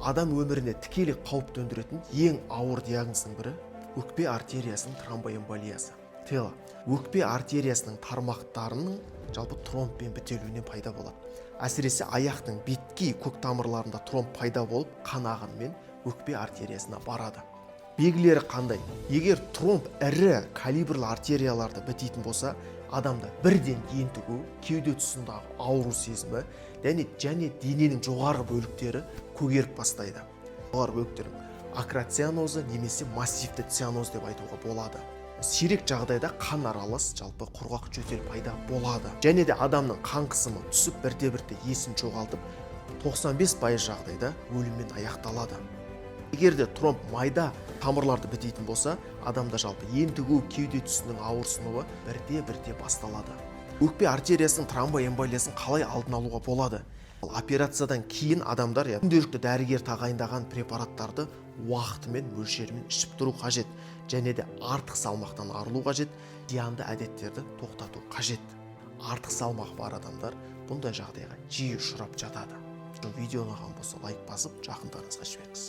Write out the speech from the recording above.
Адам өміріне тікелей қауіп төндіретін ең ауыр диагноздың бірі – өкпе артериясының тромбоэмболиясы, ТЭЛА. Өкпе артериясының тармақтарының жалпы тромбпен бітелуінен пайда болады. Әсіресе аяқтың беткей көк тамырларында тромб пайда болып, қан ағынымен өкпе артериясына барады. Белгілері қандай? Егер тромб ірі калибрлі артерияларды бітейтін болса, адамда бірден ентігу, кеуде тұсындағы ауру сезімі және дененің жоғарғы бөліктері көгеріп бастайды. Жоғарғы бөліктердің акроцианозы немесе массивті цианоз деп айтуға болады. Сирек жағдайда қан аралас жалпы құрғақ жөтел пайда болады және де адамның қан қысымы түсіп, бірте бірте есін жоғалтып, 95% жағдайда өліммен аяқталады. Егер де тромб майда тамырларды бітейтін болса, адамда жалпы ентігу, кеуде тұсының ауырсынуы бірте бірте басталады. Өкпе артериясының тромбоэмболиясын қалай алдын алуға болады? Ал операциядан кейін адамдар, иә, күнделікті дәрігер тағайындаған препараттарды уақытымен, мөлшерімен ішіп тұру қажет және де артық салмақтан арылу қажет, зиянды әдеттерді тоқтату қажет. Артық салмағы бар адамдар бұндай жағдайға жиі ұшырап жатады. Видео ұнаған болса, лайк басып, жақындарыңызға жіберіңіз.